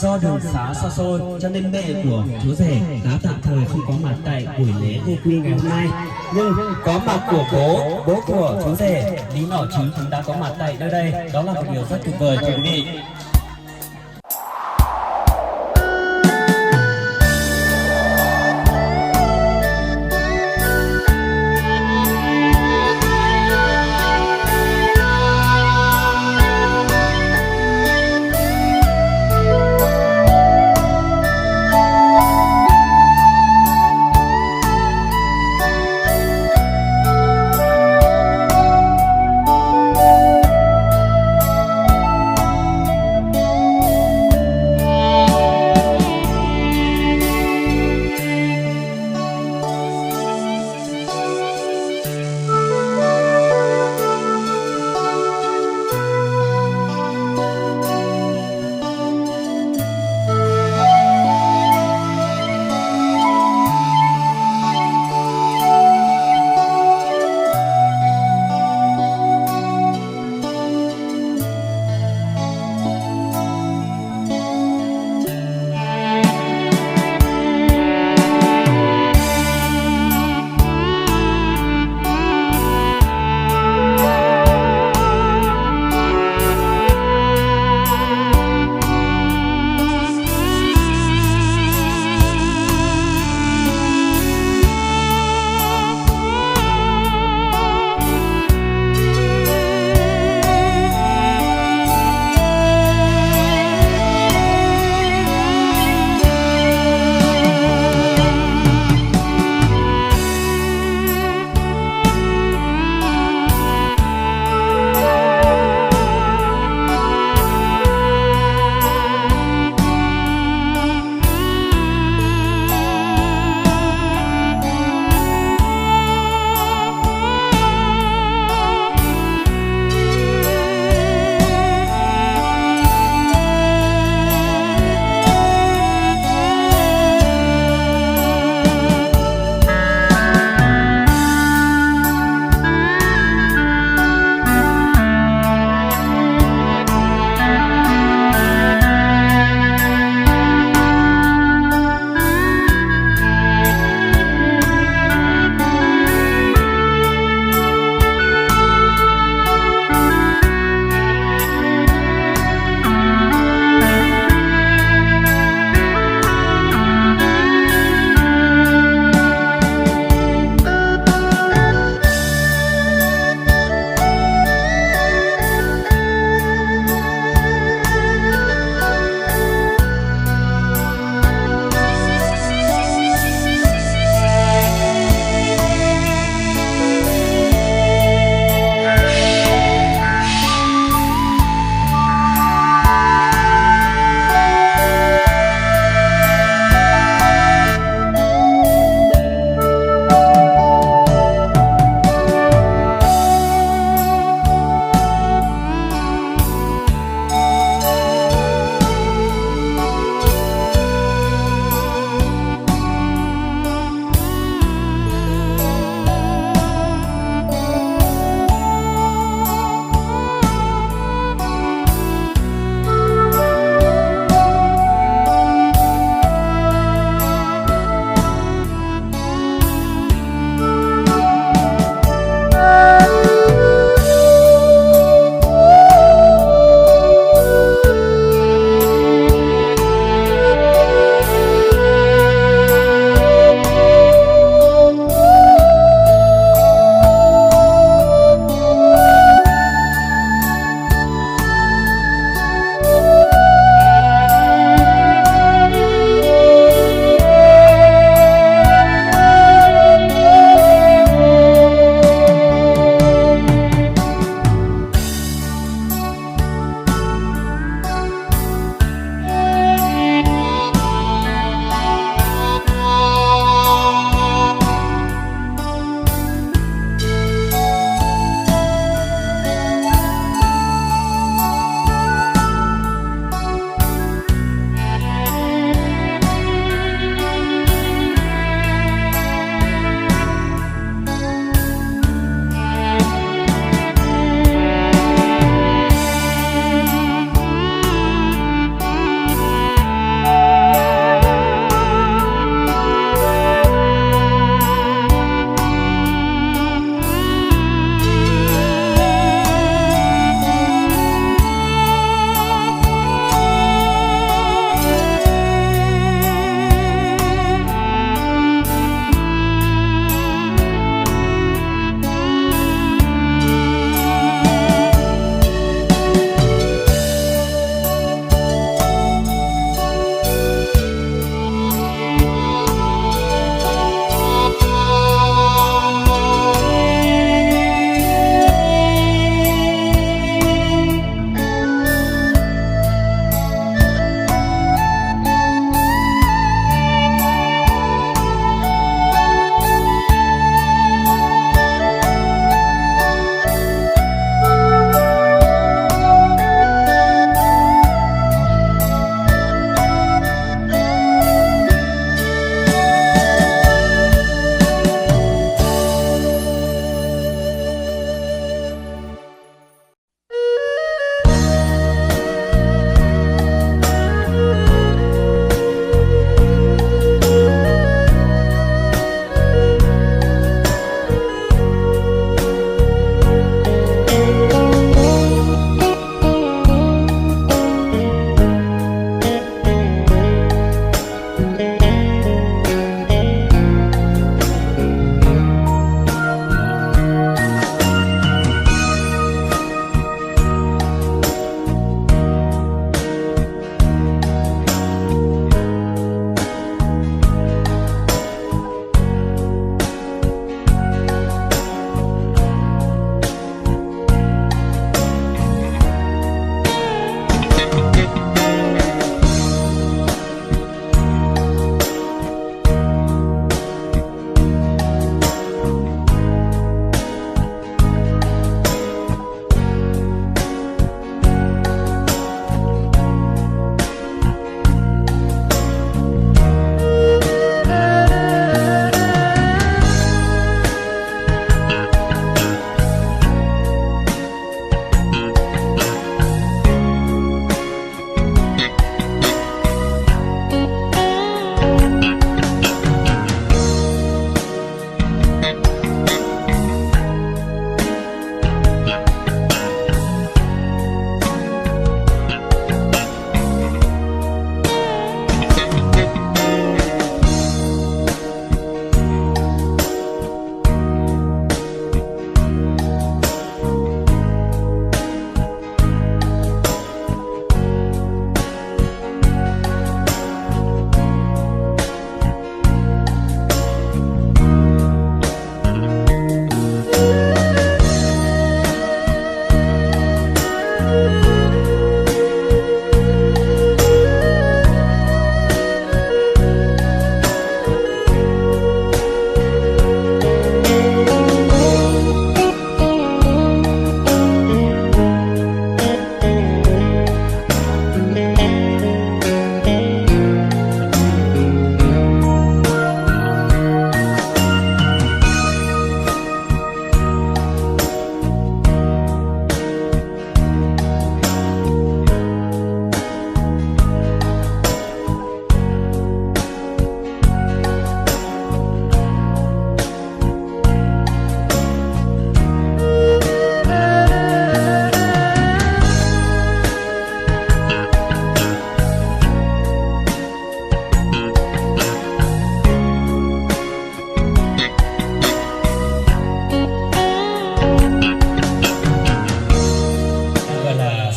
Do đường xá xa xôi cho nên mẹ của chú rể đã tạm thời không có mặt tại buổi lễ vô quy ngày hôm nay. Nhưng có mặt của bố, bố của chú rể, Lý Nọ Chứ cũng đã có mặt tại nơi đây. Đó là một điều rất tuyệt vời, thưa quý vị.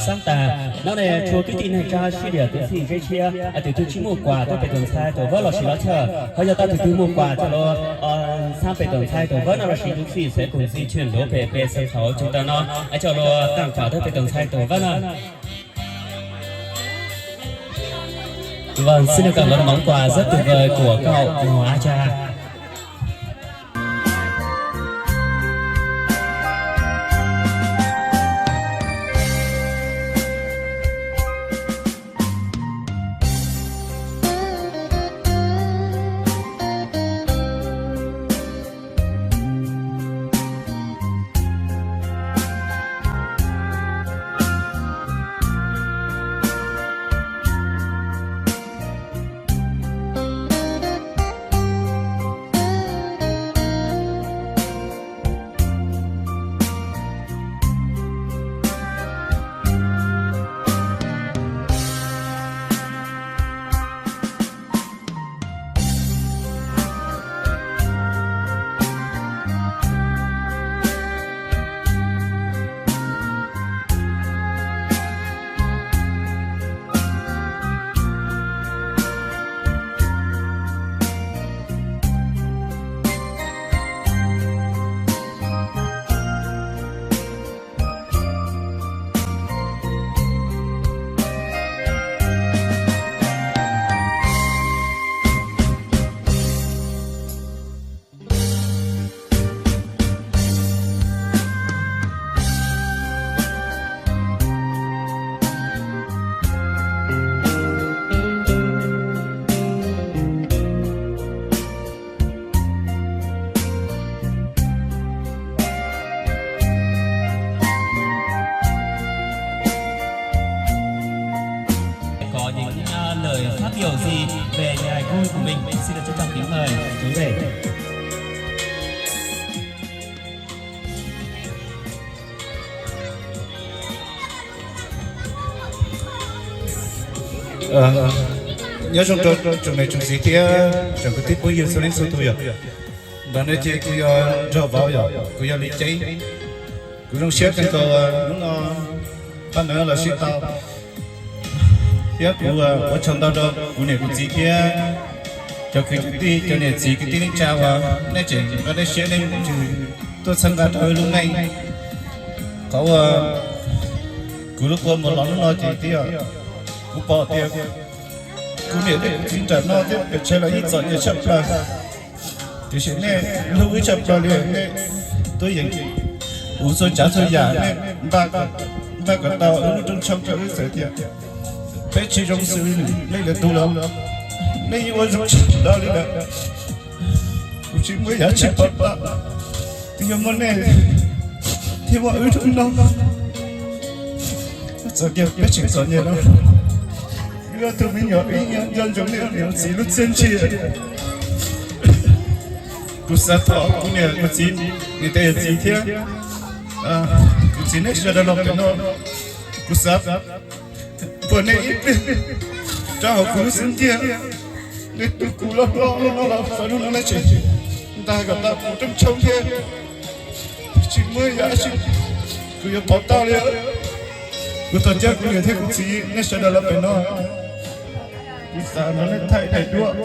Xab tas, hnub no tshuav kwv tij neej tsa sib riam tus txhij zeb tshiab, tus twg tsis muaj quà tuaj pem tus ntxhais tus vawb los sis los chaw, ho yog tau tus twg muaj quà coj los xab pem tus ntxhais tus vawb no los sis tus txhij xeev kum txhij tshiab ntuav pem peb xeev thaum tsis tau no, coj los tau quà tuaj pem tus ntxhais tus vawb no. Vâng, xin được cảm ơn món quà rất tuyệt vời của cậu Mùa A Cha. Có những, à, lời phát biểu gì về ngày vui của mình? Xin được trân trọng kính mời chú rể. Nyob zoo rau tsoom niam tsoom txiv thiab tsoom kwv tij phooj ywg txhua leej txhua tus yom. Ntawm no ces kuv yog Nraug Vauv yom, kuv yog Lis Ceeb. Kuv zoo siab kawg nkaus hnub no pab ntawd los sib tau, thiab kuv ua tsaug ntau rau kuv niam kuv txiv thiab cov kwv cov tij, cov niam txiv kwv tij neej tsa uas nej tseem nqa dej siab nej tuaj txhawb nqa rau wb lub neej. Qhov uas kuv lub kua muag los hnub no ces twb yog kuv pom tias kuv niam thiab kuv txiv nram no thiab pem tsev los yeej txom nyem tshaj plaws, tiam sis nej hlub wb tshaj plaws li, nej tuaj yeem ua txhua tsav txhua yam, nej npaj kom tau wb lub rooj tshoob rau wb txawm tias peb tsis zoo xws li nej lwm tus los nej yeej ua zoo tshaj plaws li lawm. Kuv tsis muaj yam tsis pom tau, twb yog muaj nej thiab muaj wb hnub no, txawm tias peb tseem txom nyem los wb ob tug me nyuam wb nco ntsoov nej niam txiv lub txiaj ntsig. Kuv xav thov kuv niam kuv txiv, niam tais yawm txiv thiab kuv txiv nej sawv daws los pem no, kuv xav puag nej ib pliag rau hauv kuv lub xub ntiag. Nej tu kuv los no los no los txog hnub no nej tseem npaj kom tau kuv rooj tshoob thiab, tsis muaj yam dab tsi kuv yuav pom tau li. Kuv thov caw kuv niam thiab kuv txiv nej sawv daws los pem no, kuv xav nrog nej thaij daim duab.